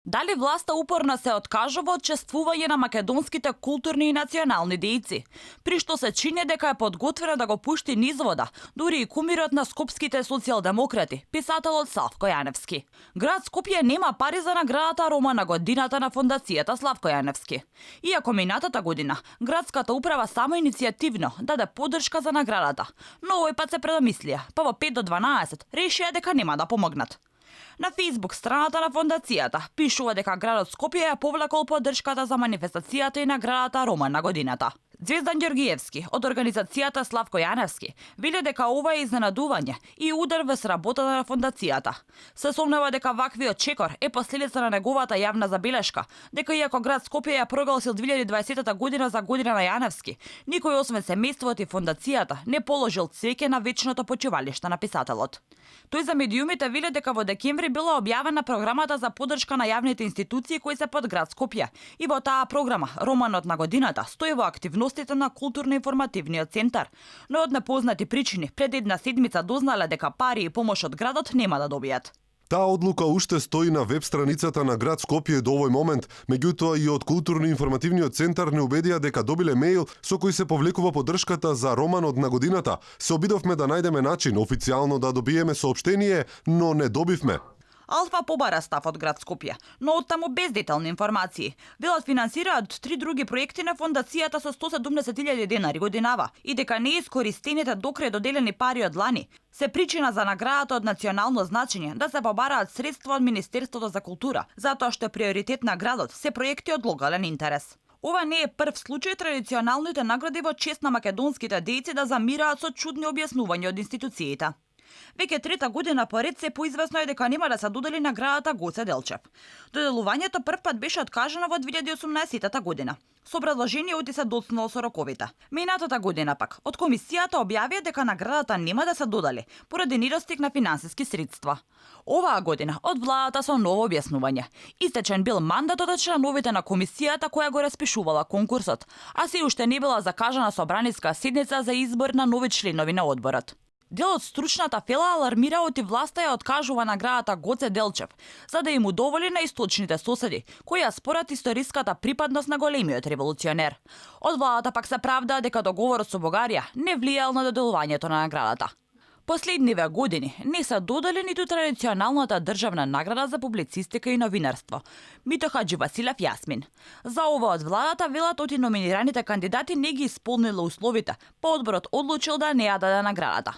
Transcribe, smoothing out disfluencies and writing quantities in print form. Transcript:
Дали власта упорно се откажува од чествување на македонските културни и национални дејци, при што се чини дека е подготвена да го пушти низ вода, дури и кумирот на скопските социјалдемократи, писателот Славко Јаневски. Град Скопје нема пари за наградата Рома на годината на фондацијата Славко Јаневски. Иако минатата година градската управа само иницијативно даде поддршка за наградата, но овој пат се предомислија, па во 5 до 12 решија дека нема да помогнат. На Facebook страната на фондацијата пишува дека градот Скопје ја повлекол поддршката за манифестацијата и наградата Рома на годината. Звездан Ѓоргиевски од организацијата Славко Јаневски вели дека ова е изненадување и удар во работата на фондацијата. Се сомнева дека ваквиот чекор е последица на неговата јавна забелешка, дека иако град Скопје ја прогласил 2020 година за година на Јаневски, никој освен семејството и фондацијата не положил цвеќе на вечното почивалиште на писателот. Тој за медиумите вели дека во декември била објавена програмата за поддршка на јавните институции кои се под град Скопје и во таа програма Романот на годината стои во активностите на културно-информативниот центар, но од непознати причини пред една седмица дознале дека пари и помош од градот нема да добијат. Таа одлука уште стои на веб страницата на град Скопје до овој момент, меѓутоа и од културно-информативниот центар не убедија дека добиле мејл со кој се повлекува поддршката за Романот на годината. Се обидовме да најдеме начин официјално да добиеме соопштение, но не добивме. Алфа побара став од град Скопје, но оттаму без детални информации. Велат финансираат 3 други проекти на фондацијата со 170.000 денари годинава и дека неискористените докрај доделени пари од лани се причина за наградата од национално значење да се побараат средства од Министерството за култура, затоа што приоритет на градот се проекти од логален интерес. Ова не е прв случај традиционалните награди во чест на македонските дејци да замираат со чудни објаснувања од институциите. Веќе трета година поред се поизвестно е дека нема да се додели наградата Гоце Делчев. Доделувањето првпат беше откажано во 2018 година, со образложението се доцнало со роковите. Минатата година пак, од комисијата објавија дека наградата нема да се додели, поради недостиг на финансиски средства. Оваа година од владата со ново објаснување. Истечен бил мандатот од членовите на комисијата која го распишувала конкурсот, а се уште не била закажана собраниска седница за избор на нови членови на одборот. Дел од стручната фела алармира оти власта ја откажува наградата Гоце Делчев, за да им удоволи на источните соседи, кои ја спорат историската припадност на големиот револуционер. Од владата пак се правда дека договорот со Бугарија не влијал на доделувањето на наградата. Последниве години не се додели ниту традиционалната државна награда за публицистика и новинарство, Мито Хаджи Василев Јасмин. За ова од владата велат оти номинираните кандидати не ги исполниле условите, па одборот одлучил да не ја даде наградата.